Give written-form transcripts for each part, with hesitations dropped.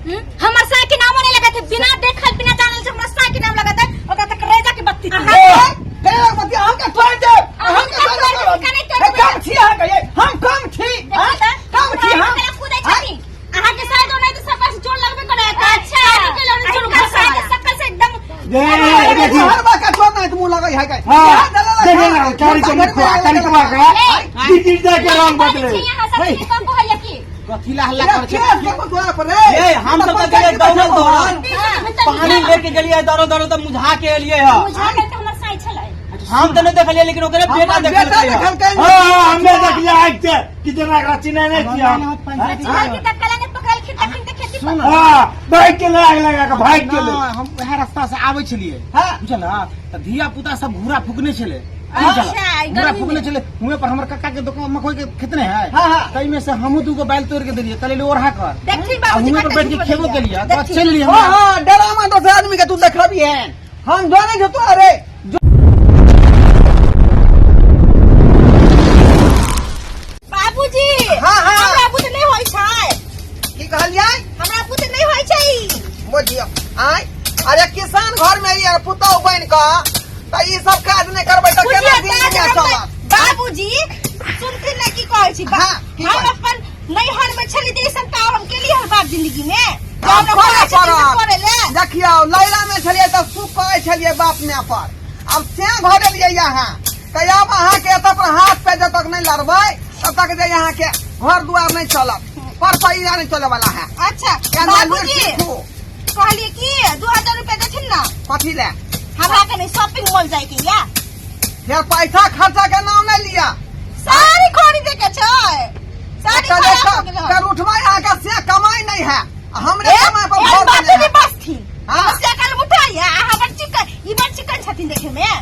हम्म? हमर साय के नामो नहीं लगत है, बिना देखल बिना जानल से हमरा साय के नाम लगत है, ओकरा तक रेजा के बत्ती। हम के तोड़ दे, हम के तोड़ दे। कम छी अहाँ के, हम कम छी, कम छी हम। कूदै छथिन अहाँ के साय दो, नहीं तो सब से जोर लगबे करे। अच्छा के लड़े जोर साय के शकल से एकदम ये देखी। हर बार का चोर नहीं मुंह लगे है। हाँ, देखे ना, चारी के मुख तारी के बाका दीदी दे के रंग बदले। यहाँ सब के कम कहलिए की कथी ला हल्ला करै छै? ये ये हम सब तऽ गेलियै दौड़ल दौड़ल, पानी लेके गेलियै दौड़ल दौड़ल, तऽ मुझा के एलियै ह। बुझा गेल तऽ हमर साय छलै। हम तऽ नहि देखलियै, लेकिन ओकरे बेटा बेटा देखलकै ह। देखलकै। हाँ, हमे देखलिए आँख से कि जेना एकरा चिन्है नहि छियै हम। अच्छा कि तक कला ने पकड़लखिन तखन तऽ खेती पर। हाँ, भागि गेलै, आगि लगा के भागि गेलै। नहि, हम वएह रास्ता से आबै छलियै। हाँ। बुझल ने तऽ धिया पुता सब घूरा फूकने छलै। अच्छा, बुझल? ई घूरा गर्मी फूकने में। छलै हुएं पर हमर कक्का के दुकान मकई के खेत नहि है। हाँ, हाँ। ताहि में से हमहूँ दूगो बैल तोड़ के देलियै, कहलियै ओढ़ा कर। देखी आ बाबूजी, हुएं पर कते बैठ के झूठ खेबो बजैया। केलियै, तब देखी। चलि एलियै हाँ हम। हाँ, डरामा दोसर आदमी के तू देखबी है, हम जाने छो तो। अरे बाबूजी। हाँ, हाँ। हमरा बुझ नहि होइ छै। की कहलियै? हमरा बुझ नहि होइ छै। बुझियौ आय, अरे किसान घर में ये पुतहु बन कऽ तऽ ई सब काज नहि करबै तऽ केना बुझियौ दिन काज दुनिया हम चलत? बाबूजी सुनथिन ने की कहै छी। हाँ, की हम कहै? अपन नैहर में छली तऽ ई सब काम हम केली हर बाप जिंदगी में। आब हमरा करे कहै छथिन तऽ पड़त। करे ले। देखियौ, लैला में छलियै तऽ सुख करै छलियै बाप माय पर, आब से घर एलियै यहाँ तऽ आब अहाँके एतऽ पर हाथ पे जब तक नहि लड़बै तब तक जे अहाँके घर दुआर नहि चलत, पर पैसा नहीं चले वाला है। अच्छा केना बाबूजी, सीखू। कहलिए कि 2000 रुपया देथिन ना। कथी ले? हमरा कने शॉपिंग मॉल जाए के या। फिर पैसा खर्चा के नाम नहीं लिया। सारी खरीदे के छै, सारी खराब हो गेल हन। कर उठवा यहाँ का से कमाई नहीं है, हमरे ए, कमाई पर एहन भर बात देने नहीं है। बजथिन। हाँ। से कल उठाइए अहाँ, बड़ चिकन, ई बड़ चिकन छथिन देखे में।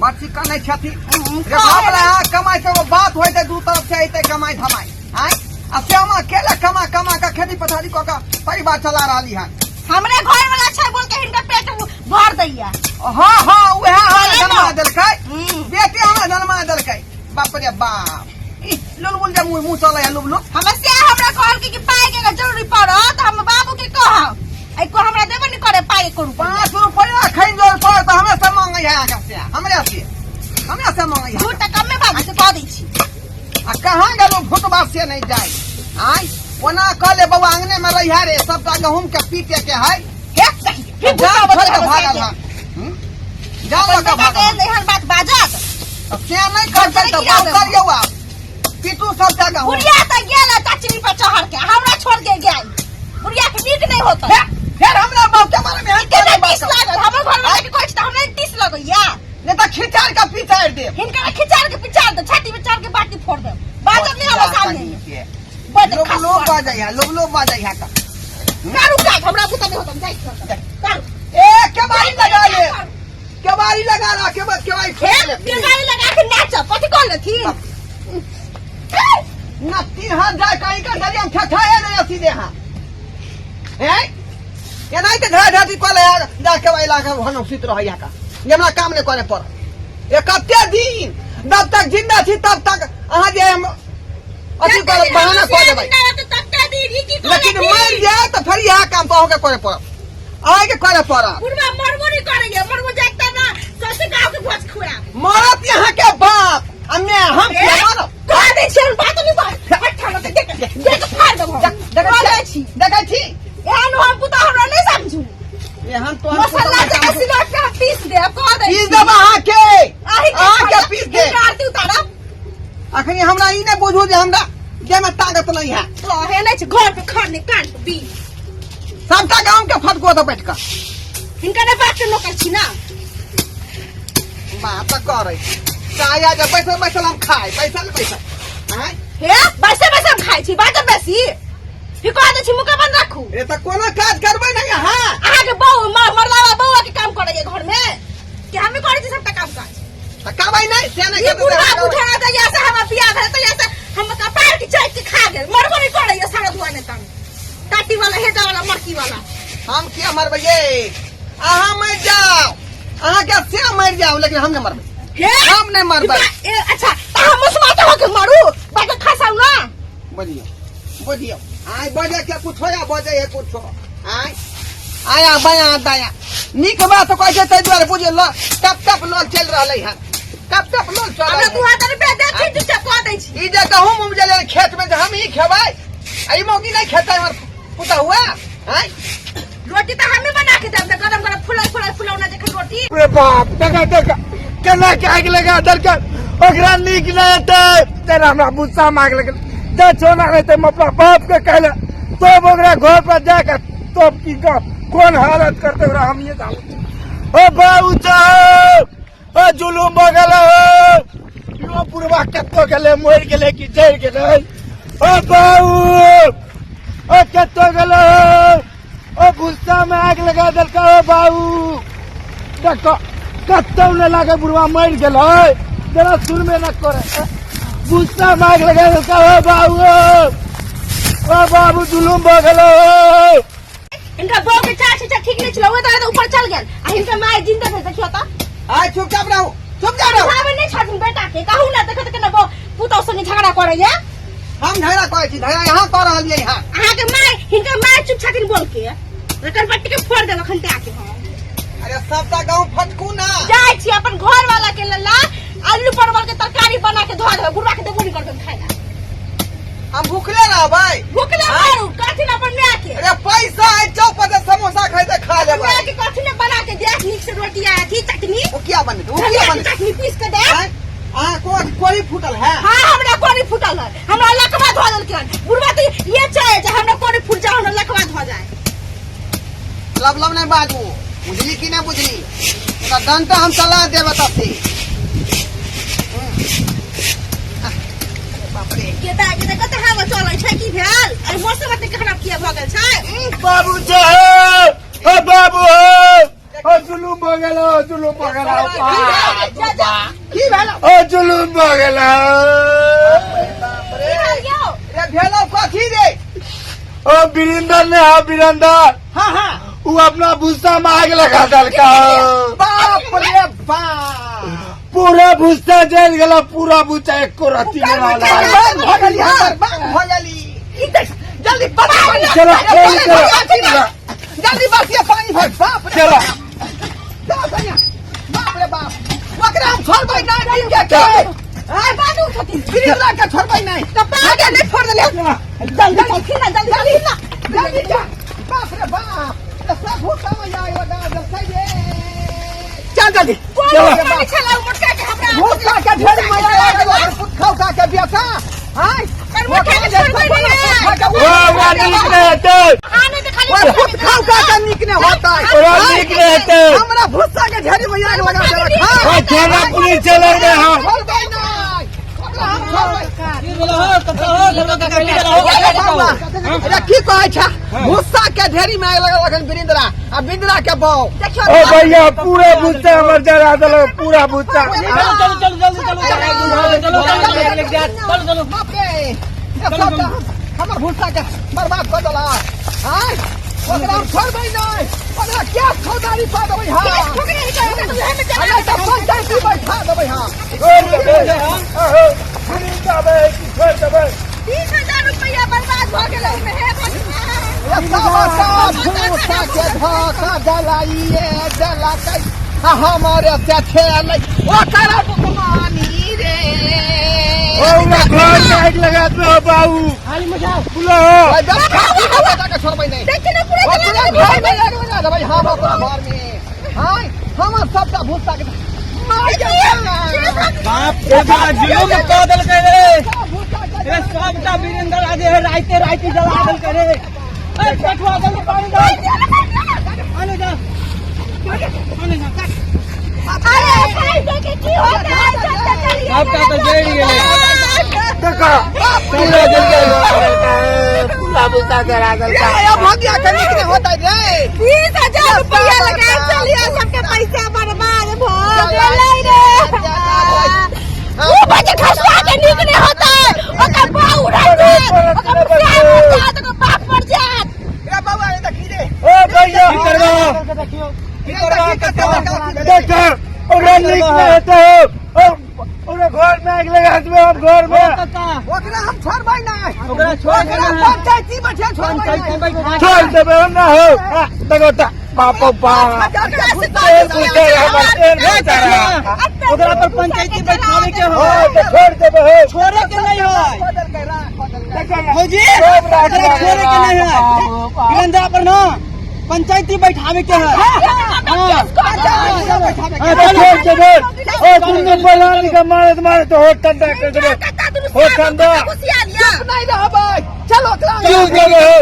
बड़ चिकन नहीं छथिन। रे कहे बाप रे, हाँ, कमाई के वो बात होते, दू तरफ से अइते कमाई धमाई आय, आ श्यामा अकेले कमा कमा के खेती पथारी कऽ के परिवार चला रहली हन। हमरे घर वाला छै बोल के हिनकर पेट भर दैया। हाँ हाँ, उहे हमरा बोले जन्मा ना। देलकै। हम्म। बेटी हमरा जन्मा देलकै। बाप रे बाप, ई लुलबुल जे मुँह मुँह चलै है लुबलुब। हमरा से हमरा कहल कि पाई के अगर जरूरी पड़त हम बाबू के कहब, ऐ को हमरा देबो नहीं करे पाई को रुपया। 5 रुपया खैन जोर पड़त तऽ हमरे से मांगै है, अहाँके से, हमरे से, हमरे से मांगै है। झूठ तऽ कमे बाबू से कह दै छी। आ कहाँ गेलहुँ भुतबा से नहीं जाय आय, ओना कहले बौआ अंगने में रहिया रे, सबटा गहूम के पीटे के है। हे सही, फिर जान भुतबा छोड़ के बदल भागल के। हन। हम्म? जान लऽ के बेटा के भागल हन। एहन बात बाजत। तऽ से नहि करतै तऽ गिरा बात देब। करियौ, आब पीटू सबटा गहूम। बुढ़िया तऽ गेल है चचरी पर चढ़ के, हमरा छोड़ के गेल। बुढ़िया के नीक नहीं होता। फेर हमरा बाप के बारे में एहन केना कोना बात टीस लागल हमर घर वाला के कहै छी तऽ हमरा टीस लगैया। नहीं तऽ खिचार के पिचारि देब। हिनका खिचार के पिचार दे, छाती में चढ़ के बाटी फोड़ दे। बाजब नहीं हमरा सामने। बड लोग खस लोग पर। बाजै है, लोग लोग बाजै है तऽ। करू काज, हमरा बुता नहीं होता, जाइ छी करू। ए केबाड़ी लगा ले, केबाड़ी लगा ला, केबाड़ी ठोक ले। केबाड़ी लगा के नाचब, कथी कहल रहथिन? ना तीन हाथ जाय कहीं का डरिया हम ठठाए नहीं सीधे। हाँ हैं, एनाही तऽ झा झाटी कऽ ले जा, केबाड़ी लगा के घरमे सुति रहै का जे हमरा काम नहि करे पड़त। ए कते दिन जब तक जिंदा छी तब तक अहाँ जे हम अथी करब, बहाना कऽ देबै, लेकिन मरि जाय तऽ फेर इएह काम तऽ अहूँके करे पड़त, अहाँके करे पड़त। बुढ़वा मरबो नहीं करेंगे, मरबो जाता ना सौसे गांव के भोज खुआब। मरत यहाँ के बाप आ मैं, हम किया मरब? कह दै छी, हम बात नहीं बात हट्ठा न देख देख फाड़ देब हम। देखै कह दै छी। देखै छी। एहन हम पुता हमरा नहीं समझू। एहन तो मसाला जगह सिलौट पे हम पीस देब, कह दै पीस छी। देब अहाँके, अहीं के अहाँके पीस देब। हिनकर आरती उतारब। अखनी हमरा ई नहि बुझू जे हमरा देहमे ताकत नहीं है। कहे नहीं छै घर पे खरने कान पे बी सबटा गाँव के फटको दऽ बैठ कऽ। हिनकर ने बात के नौकर छी ना। बात तऽ करै चाहे जे बैसल बैसल हम खाइ, बैसल बैसल आँय। हे बैसे बैसे हम खाइ छी, बाजब बेसी फिर कह दै छी, मुँह के बंद राखू। रे तऽ कोनो काज करबै नहीं अहाँ? अहाँके बहू मरलावा बौआ के काम करैया घर में कि हमे करै छी सबटा काम काज? तऽ कहबै नहि से नहि ई करतै बुढ़वा तऽ बुढ़ा दैया से हमर बियाह भेल तहिया से हम कपार के चाटि के खा गेल, मरबो नहीं करैया सारा धुआ ने तंग काटी वाला हेजा वाला मरकी वाला। हम किया मरबै ये? अहाँ मरि जाओ, अहाँके से मरि जाओ, लेकिन हम नहि मरबै। हे हम नहि मरबै। ए, अच्छा तऽ हम मुसमा के होके मरू बाकी खसाउ ना। बोलियौ बोलियौ। आय बजे के कुछो या बजे है कुछो। आय आया बाया दाया नीक बात कहै छै ताहि दुआरे बुझे ल टप टप लोल चलि रहलै हन, टप टप लोल चल हमरा 2000 रुपया दे छी, चुपचाप कऽ दै छी। ई जे गहूम उपजलै खेत में जे हम ही खेबै आ ई मौगी नहि खेतै हमर पुतहुआ। आय रोटी तऽ हमे बना के देब, गरम गरम फुलै फुलै फुलौना जखन रोटी। रे बाप, देखा देखा केना के आगि लगा देलकै, ओकरा नीक नहि हेतै। तेरा हमरा गुस्सा मे आगि लगल जे छोना हेतै, हम अपना बाप के कहले तब ओकरा घर पर जाके तब की गप कोन हालत करते ओकरा हम ये जानू। ओ बाबू साहब, ओ जुलूम भऽ गेल हो, यो बुढ़वा कतौ गेलै, मरि गेलै कि जरि गेलै? ओ बाबू, ओ कतौ गेलै? ओ गुस्सा में आगि लगा देलकै। ओ बाबू देखो कतौ नहि लागे बुढ़वा मरि गेलै, जरा सुनबे न करे, गुस्सा में आगि लगा देलकै। ओ बाबू, ओ बाबू जुलूम भऽ गेलै। इनका बहू के चार चीज ठीक नहीं चला, वो तो ऊपर चल गेल आ इनका माय जिंदा भेल देखियो त। आय चुपचाप रहू, चुपचाप रहू। भावे नहीं छथिन बेटा के कहू ना, देखत केना बहू पुतहु संगे झगड़ा करैया। हम झगड़ा करै छी? झगड़ा यहाँ कऽ रहलियै हँ। अहाँ के my हिनकर my चुप छथिन बोल के रकन पट्टी के फोड़ देब अखन ते आके हम। अरे सबटा गाँव फटकू ना। जाइ छी अपन घर वाला के लला आलू परवल के तरकारी बना के धो देबै, बुढ़वा के देबो नहीं करबै खाय ला। हम भूखले रहबै? भूखले मरू कथी न अपन माय के। अरे पैसा है चौक पर से समोसा खरीदे खा लेबै। माय के कथी न बना के दे नीक से रोटी आ अथी चटनी। ओ किया बने? ओ किया धनिया के बने? चटनी पीस के दे। आँय? अहाँ कोरी फूटल है? हाँ हमरा कोरी फूटल है, हमरा लकवा धो देलकै हन बुढ़वा। तो ये चाहे जे हमरा कोरी फूट जाए, हमरा लकवा धो जाए। लब लब नहीं बाजू, बुझली कि नहीं बुझली? ओकरा डंटा हम चला देब तब से। बाप रे। केता के कते हवा चलै छै, की भेल? अरे मौसम एते खराब किया भऽ गेल छै? बाबू साहब, ओ बाबू हो, ओ जुलूम भऽ गेल, ओ जुलूम भऽ गेल। जा जा। की भेल? ओ जुलूम भऽ गेल। बाप की रे। भेल यौ? रे भेलौ कथी रे? ओ वीरेंद्र ने, हाँ वीरेंद्र। हाँ हाँ। वो अपना भूसा में आग लगा देलका। बाप रे बाप, पूरा भूसा जल गेला, पूरा भूसा एको रत्ती नहीं रहला। बर्बाद भऽ गेली हम, बर्बाद भऽ गेली। ई देख, जल्दी बस पानी। चलो, चलो, चलो। जल्दी बस ये पानी भर। बाप रे। चलो। चलो सैया। बाप रे बाप, ओकरा हम छोड़बै नहीं दिन के के। आय बाजू छथिन। वीरेंद्र के छोड़बै नहीं। तऽ पागे नहि फोड़ देले। जल्दी जल्दी ना, जल्दी जल्दी ना। जल्दी जा। बाप रे बाप, ए सब भूसा में आग लगा देलकै रे। चल जल्दी। कोन चलो। पानी छला मोटका के हमरा? भूसा के ढेर में आग लगा खाउ खा के बेटा। हाय पर मोटका के छोड़बै नहीं। ओ ओकरा नीक नहीं हेतै। आने तऽ खाली। ओए भूत खाउ खा के नीक नहीं होता। ओकरा नीक नहीं हेतै। हमरा भूसा के ढेरी में आग लगा देलक। ओ हाँ थाना पुलिस चलल रे हम। छोड़बै नहीं ओकरा, हम छोड़बै। की भेलो हो कतौ हो घरो के कहीं गेलो हो? अरे बाबा, अरे की कहै छै, भूसा के ढेरी में आग लगल अखन वीरेंद्रा आ वीरेंद्रा के बौ। देखियौ। ओ भैया, पूरा भूसा हमर जरा देलक, पूरा भूसा। चलो चलो चलो जल्दी चलो चलो चलो चलो चलो। बाप रे, ए सबटा हमर भूसा के बर्बाद कऽ देलक। आँय ओकरा हम छोड़बै नहि, ओकरा केस फौजदारी कऽ देबै। हाँ ठोकरे ही कऽ देबै, उएहमे जरा। अरे तऽ पंचायती बैठा देबै। हाँ छोड़ देबै। 30,000 रुपया बर्बाद भऽ गेल ओहिमे, हे भगवान। ए सब भूसा के धोखा जलाइए जलाकै आ हमारे से खेलै ओकरा बुकमानी रे। ओ ओकरा घर में आगि लगा देबै बाबू। खाली मजाक बुला। ओइ बस खाती के बेटा के छोड़बै नहि। देखियौ ने पूरा ओ जला पूरा देलकै। घर में आगि लगा देबै हम अपना घर में। हाय हमर सबटा भूसा के मार के। बाप रे बाप, जुलूम कऽ देलकै रे। भूसा के रे सबटा वीरेंद्र आज हे राइते राइते जला देलकै रे। ए कठुआ जल्दी पानी डाल, पानी डाल, पानी डाल। अरे खाइ दे के की होता है, चल चलिए। सबटा तऽ जरि गेलै। देखा पूरा जल गेल, पूरा भूसा जरा देलका। रे अब भगिया के नीक नहीं होता रे। 20,000 रुपया लगा चलिए, सबके पैसा बर्बाद भऽ गेलै रे। ऊ बच्चा खसुआ के नीक नहीं होता है, ओकर बाऊ रह जात, ओकर मुसिया मर जात, ओकर बाप मर जात। रे बाबा रे देखी रे। ओ भैया की करबो, देखियो की करबो कतौ। देखा ओकरा नीक नहीं हेतै। ओ ओकरा ओकरा घर में आगि लगा देबै हम घर में। काका ओकरा हम छोड़बै नहि। ओकरा छोड़ ओकरा देना है। पंचायती बैठे छोड़बै पंचायती नहि। बैठा छोड़ देबै हम ना हो। आ, देखो त बाप बाप तेल पूछे हमर तेल बेचारा। ओकरा पर पंचायती बैठावे के हो हो तऽ छोड़ देबै हो। छोड़े के नहीं है। खोदलकै रा, खोदलकै। देखो ना, भौजी सब रात ओकरा छोड़े के नहीं है। वीरेंद्रा पर ना पंचायती बैठावे के है। हाँ। पंचायती बैठावे के। हाँ, तो छोड़ देबै। ओ दुनू बलान के मारत मारत हो ठंडा कर देबै। हो ठंडा। नहीं रहबै। चलो ओकरा। क्यों देबै हो?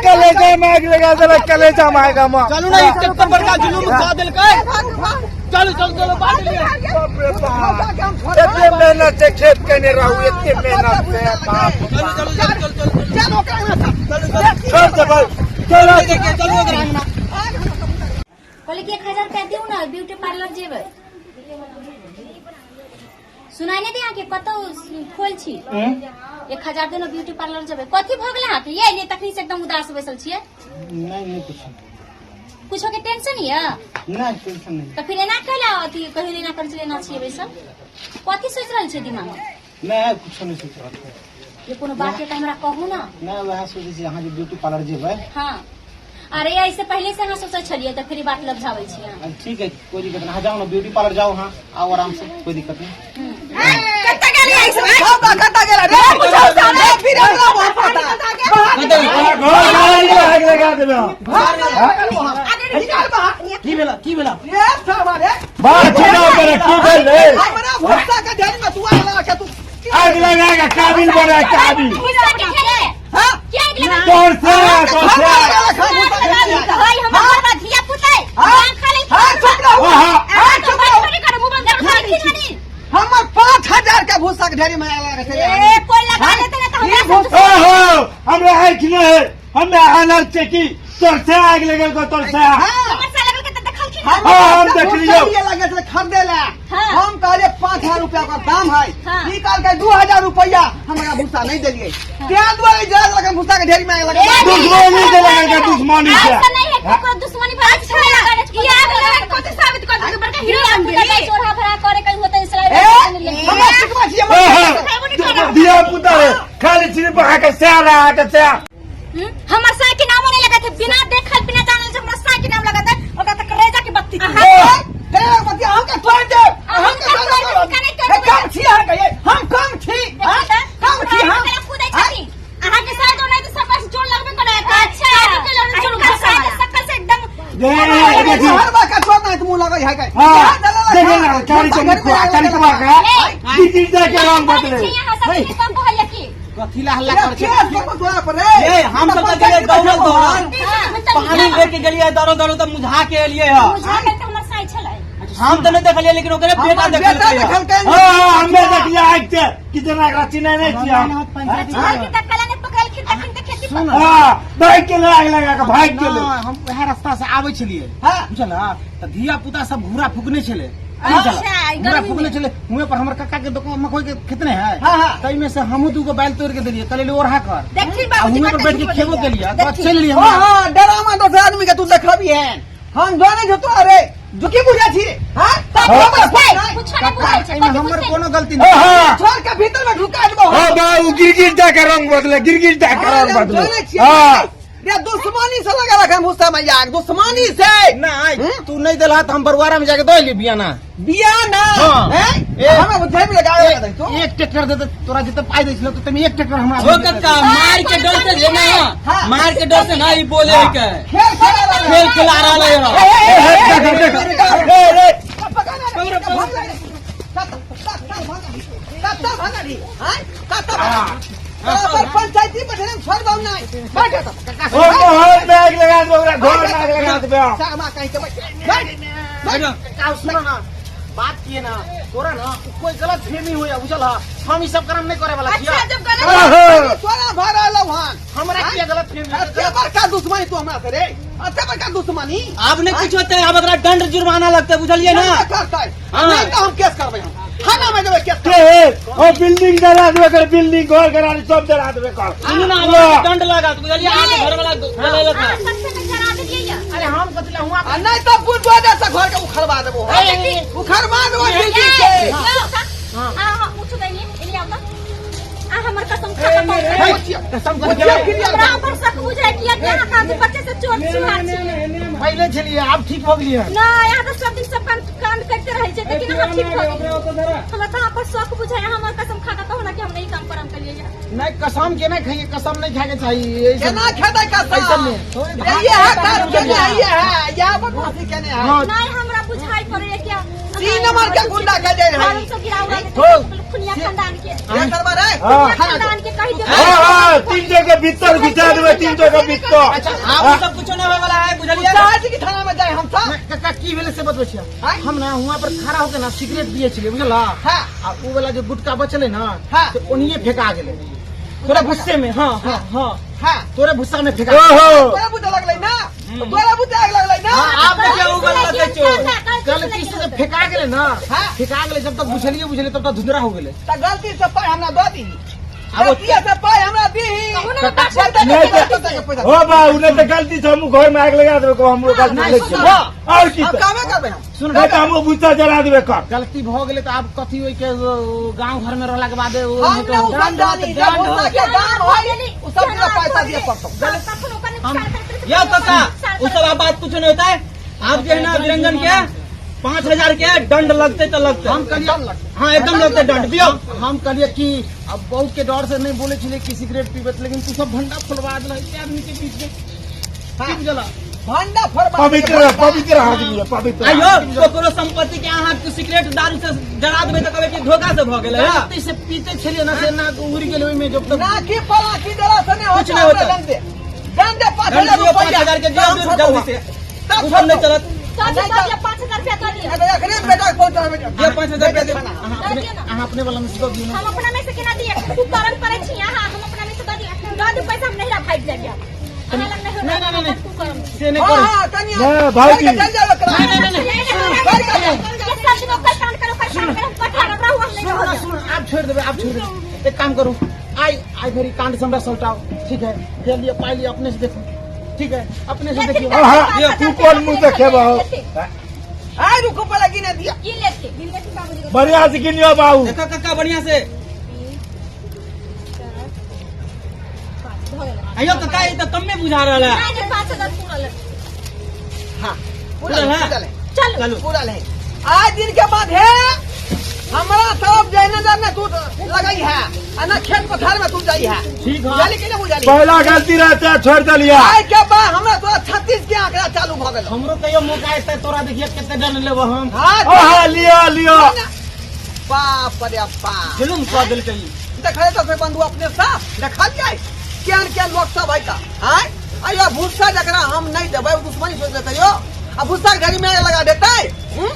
कलेजा में आगि लगा देलक, कलेजा में आगि हम। चलू ना, इज्जत पर बड़का जुलूम खा देलकै। चलू चलू चलू, बात लिया। बाप रे बाप। के हम छोड़बै। एते मेहनत से खेत केने रहू, एते मेहनत से बाप। चलू चलू चलू चलू चलू। चलो ओकरा यहाँ से। छोड़ देबै। चलो। देखिए चलू ओकरा अंगना। कहले कि 1000 रुपया दिउ ने, ब्यूटी पार्लर जेबै। सुनाई नहि दे अहाँके? कतौ खोल छी। 1000 दिउ ने, ब्यूटी पार्लर जेबै। कथी भऽ गेल अहाँके? ये एलियै तखनी से एकदम उदास बैसल छियै। नहीं नहीं, कुछ कुछो के टेंशन यऽ? नहीं, टेंशन नहीं। तऽ फिर एना कैला अथी कहियो एना करै छलै, एना छियै बैसल? कथी सोचि रहल छियै दिमाग में? नहीं, कुछ नहीं सोच रहा था। जे कोनो बात यऽ तऽ हमरा कहू ने। नहीं, वह सोचे छी अहाँ जे ब्यूटी पार्लर जेबै। हँ, अरे ऐसे पहले से अहाँ सोचै छलियै तऽ फिर ई बात लपझाबै छियै अहाँ। ठीक है, कोई दिक्कत नहीं। अहाँ जाओ ना, ब्यूटी पार्लर जाओ। हाँ, आओ आराम से, कोई दिक्कत नहीं। कतऽ गेलियै ई सब? सब कतऽ गेला रे? रे, फिर हमरा वहाँ पता। घर में आगि लगा देबै हम। निकाल बाहर। की भेला, की भेला? रे साला रे। बात छुड़ा पर की भेल रे? हमरा भुस्सा के ढेरी में तू आग लगा के तू आगि लगा के काबिल बना, काबिल। गुस्सा के खेले? हाँ? किया आगि लगा? तोर से, तोर से। भाई, हमर घर में धिया पुता है। हाँ? खा ले। हाँ, चुप रहू। आहा। हाँ, चुप रहू। हमर हमर 5000 के भूसा के ढेरी में आग लगा के चले ए कोई लगा लेते ना तऽ ई हमरा भूसा ओहो, हमरा आँखि नहि है, हमरा आनंद छै कि तोर से आगि लगल को तोर से। हाँ। हमर से लगल के तऽ देखलखिन। हम हाँ, हम देखलियौ। ये लगे छलै खरीदे ला। हाँ। हम कहलिए 5000 रुपया का दाम है। हाँ। ई कहलकै 2000 रुपया। हम एकरा भूसा नहीं देलिए, तें दुआरे जरा लगे भूसा के ढेरी में आग लगा। दुश्मनी से लगल के, दुश्मनी से। ऐसा नहीं है कि कोई दुश्मनी भरा अच्छा, ई आग लगा के कथी साबित कर देलकै? बड़का हीरो बन गेली। चोरा भरा करे कहीं होते सिलाई। ए, हमरा सिखबै छी हमरा। ओहो, धिया पुता रे, खाली सिर्फ अहाँके सएह, अहाँके सएह। हमर साई के नामो नहीं लगत है। बिना देखल बिना जानल जे हमरा साई के नाम लगत है, ओकरा तक करेजा के बत्ती। अहाँ करेला के बतिया हम के तोड़ देब। अहाँ हम के के तोड़ देब। तोड़ देब। ए, कम छी अहाँ के, ये, हम कम छी। हाँ? कम छी हम। कूदै छथिन अहाँ के साई जो नहीं तऽ सब बस जोर लगबे करे। अच्छा, हिनकर साई के शकल से एकदम जे देखी। हर बार का छोड़ नहीं मुंह लगै है के। हाँ, देखो ना, चारी के मुखवा, चारी के मुखवा, गिर जाके रंग बदले। यहाँ सब चीज कम कहलिए की? कथी ला हल्ला कर केस करबो तोरा पर रे। ए, हम सब तऽ गेलियै दौड़ल दौड़ल, पानी लेके गेलियै दौड़ल दौड़ल, तऽ मुझा के एलियै है। बुझा गेल तऽ हमर साई छलै। हम तऽ नहि देखलियै, लेकिन ओकरे बेटा हमर बेटा देखलकै। देखलकै। हाँ, हमे देखलियै आँखि से कि जेना एकरा चिन्है नहि छियै हम। घर के तकला नहि पकड़लखिन तखन तऽ खेती सुन। हाँ, भागि गेलै आगि लगा के भागि गेलै। नहि, हम वएह रास्ता से आबै छलियै। हाँ। बुझल तऽ धिया पुता सब घूरा फूकने छलै। अच्छा, ई घूरा गर्मी फूकने में। छलै। हुएं पर हमर कक्का के दोकान मकई के खेत नहि है। हाँ, हाँ। ताहिमे से हमहूँ दूगो बैल तोड़ के देलियै, कहलियै ओढ़ा कर। देखी आ बाबूजी, हुएं पर कते बैठ के झूठ खेबो बजैया। केलियै, देखी। चलि एलियै ओ हमरा। हाँ, डरामा दोसर आदमी के तू देखबी है। हम जाने छौ तोरा रे, झुकी बुझै छी। हाँ? कथी हाँ। बुझतै? कुछो नहि बुझै छै। एहिमे कथी हमर बुझतै? कोनो गलती हाँ, नहि। हाँ। छोड़ के भीतर में ढुका देबो। हाँ बाबू, गिर जाके रंग बदले, गिर जाके हाँ, रंग हम बदले। जानै छियै। हाँ। रे, दुश्मनी से लगा रखा भूसा में आग, दुश्मनी से। नहीं, तू नहीं देला तऽ हम बरुआरा में जाके दऽ एलियै बियाना। बिया ना। हाँ। हैं? ए। हमरा बुझाइ में लगा लगा दे तू। एक ट्रैक्टर देते तोरा जते पाइ दै छलौ, तऽ एक ट्रैक्टर हमरा हो कक्का, मार के डर से जे ना। हाँ। मार के डर से ना ई बोले है के। खेल खेला रहा। खेल खिला रहल है। ए, हे, देखो देखो, ए रे। पंचायती बैठे छोड़ नहीं बैठे तो। ओ घर में आगि लगा देबै, ओकरा घर में आगि लगा देबै। सामा कहीं के बैठ बैठ बैठ। काका, सुनो ना, बात किए ना तोरा ना कोई गलत फहमी होया, बुझल हा? हम ई सब काम नहीं करे वाला छियै। अच्छा, जब गलत ओहो। तोरा भर आलो हन। हमरा किया गलत फहमी? अते बड़का दुश्मनी तू हमरा से रे, अते बड़का दुश्मनी। आब नहि कुछ होतै, आब एकरा दंड जुर्माना लगतै, बुझलियै ना? करतै। हाँ। नहीं तो हम केस करबै, हम थाना में जेबै केस। के ओ बिल्डिंग जरा देबै कर, बिल्डिंग घर गरारी सब जरा देबै कर। सुनू ना, आब एकरा दंड लागत, बुझलियै? अहाँके घर वाला गलेलक अहाँ हँ। सबसे तऽ जरा देलियै यऽ। अरे हम कथी ला हुआ? आ नहीं तो बुलडोजर से घर के उखड़वा देबो, उखड़वा देबो बिल्डिंग के। यौ, अहाँ हमर कसम खा के कहू। कसम बुचिया क्लियर हमरा ऊपर शक बुझाय किया कि अहाँ काज बच्चे से चोर चुहार छी। पहिले छलियै आब ठीक भऽ गेलियै। नहि, अहाँ तऽ सब दिन सब कांड कांड करिते रहै छै, लेकिन अहाँ ठीक भऽ गेलियै। हमरा तऽ अहाँ पर शक बुझाय, हमर कसम खा के कहू ना कि हम नहि काम करम कलियै। नहीं कसम के नहीं खाइए, कसम नहीं खाए के चाहिए। ये सब- केना खेतै कसम? ऐसा में। ये है काज केने है, ये है यह बदमाशी केने है। हाँ। नहीं, हमरा बुझाई पड़े कि तीन नंबर के गुंडा के दे रहे। हम सब गिरा उड़ा हो। खुनिया खानदान के ये करबा रे। हाँ। खानदान के कहि दे। हाँ हाँ, 3 जगह भीतर घुसा देबै, 3 जगह भीतर। अच्छा आब सब कुछो नहीं होय वाला है, बुझलियै? चाहे छी कि थाना में जाए हम सब। नहीं, काका की भेलै से बतबै छियै। आँय? हम ना हुआं पर खड़ा होके ना सिगरेट पिए छलियै, बुझला? हाँ। आ उ वाला जे गुटका बचलै ना, हाँ। से ओनिये फेंका गेलै तोरा गुस्से में। हाँ हाँ हाँ हाँ। तोरे गुस्सा में फेंका। ओहो तोरा बुझे लगलै ना, तोरा बुझे आगि लगलै ना। हाँ, आब देखियौ उ वाला लगतै चोर। गलती से जब फेंका गेलै ना, हाँ। फेंका गेलै, जब तक बुझलियै बुझलियै तब तक धुंधरा हो गेलै। त गलती से पाई हमरा दऽ दीही। आब ओ- गलती से पाई हमरा दीही। कहू ना, बात नहीं कतऽ के पैसा? हो बाबू, नहीं तो गलती से हम घर में आग लगा देबै, को हमरो गलती नहीं, नहीं सुन। छै। और की हम तऽ? कामे करबै हम। सुन नहीं तो हमरो गुस्सा जला देबै कर। गलती भऽ गेलै तऽ आब कथी ओहि के गांव घर में रहला के बाद ओ हम ने उ सब जानी, जब भूसा के दाम होई उ सब के पैसा दिए पड़तौ। यौ काका, उ सब आब बात कुछो नहीं होता है। आप जे है ना निरंजन के 5000 के दंड लगते तो लगते। हम कहलियै हाँ एकदम लगते दंड दियौ। हम कहलियै कि अब बहुत के डर से नहीं बोले छलियै कि सिगरेट पीबत, लेकिन तू सब भंडा खोलवा देलह एते आदमी के बीच में। की बुझलह? भंडा फोड़बा। पवित्र पवित्र आदमी है, पवित्र। आइयो ककरो संपत्ति के अहाँ सिगरेट दारू से जरा देबै तऽ कहबै कि धोखा से भऽ गेलै। गलती से पीते छलियै ना, से नाक उड़ि गेलै ओहिमे जब तक ना की पला की देला से नहीं कुछ होता। नहीं होता। हमरा दंड दे, दंड दे, पाँच दंड हजार दियौ, रुपया। 5000 के दियौ, तब छोड़तौ। जल्दी से। तब उ सब नहीं छोड़तौ। चलत। 5000 रुपया दऽ दिअ। अरे अखने बेटा के पहुंचा। दियौ 5000 रुपया दियौ। अहाँ अपने अहाँ अपने वाला में से दऽ दियौ ना। हम अपना में से केना दिए? तू करम करै छी अहाँ, हम अपना में से दऽ दिए? दऽ दे पैसा, हम नहिरा भागि जाइए। अहाँ लग नहीं नहीं, नहीं, नहीं। तू करम। से नहीं हाँ करू। हाँ कनिया नहीं, भाऊजी। चल जाओ ओकरा। नहीं, नहीं, नहीं, ये सब दिन ओकर कांड करो, ओकर कांड करो, कठा रहू, हम नहीं सुन ना, रहब। सुन, आब छोड़ि देबै, आब छोड़ि देबै। एक काम करू, आइ आइ भरि कांड से हमरा सलटाओ, ठीक है? फेर लिअ पाइ, लिअ, अपने से देखू, ठीक है? अपने से देखियौ। हाँ हाँ, तू कोन मुंह देखेबह? आइ रुको, पहले गिने दिया। गिन लेथिन, गिन लेथिन बाबूजी। बढ़िया से गिनियो बाबू। देखो काका बढ़िया से। आइयो काका, ई तऽ कमे बुझा रहल है। नहीं नहीं, 5000 पूरा ले। हाँ पूरा पूरा है, है? पूरा है। चलू। चलू। पूरा है। आज दिन के बाद है हमरा तरफ जाए नजर ने तू लगई है आ ना खेत पथार में तू जाई है। ठीक है। बुझाली कि नहीं बुझाली? पहला गलती रहते है, छोड़ देलिया। आइ के बाद हमरा तोरा 36 के आंकड़ा चालू भ गेल। हमरो कहियो मौका एतै, तोरा देखिए कते दंड लेबो हम। हाँ। हाँ, लियो लियो। बाप रे बाप, जुलुम कऽ देलकै ई। देखले तो से बंधु अपने साफ देखलियै केहन केहन लोक सब है का आय। अयो भूसा जकरा हम नहीं देबै ओ दुश्मनी सोच लेतै यो, आ भूसा के घड़ी में लगा देतै। हम्म?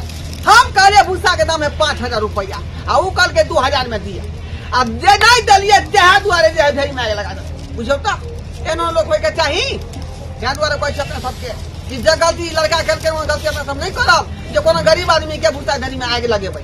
हम कहलियै भूसा के दाम है 5000 रुपया आ उ कहलकै 2000 में दिए, आ जे नहीं देलियै तेहा दुआरे जे है घड़ी में लगा देतै। बुझौ तऽ एना लोक होइके चाही। तें दुआरे कहै छी अपना सबके कि जे गलती लड़का केलकै ओ गलती अपना सब नहीं करब जे कोनो गरीब आदमी के भूसा घड़ी में आगि लगेबै।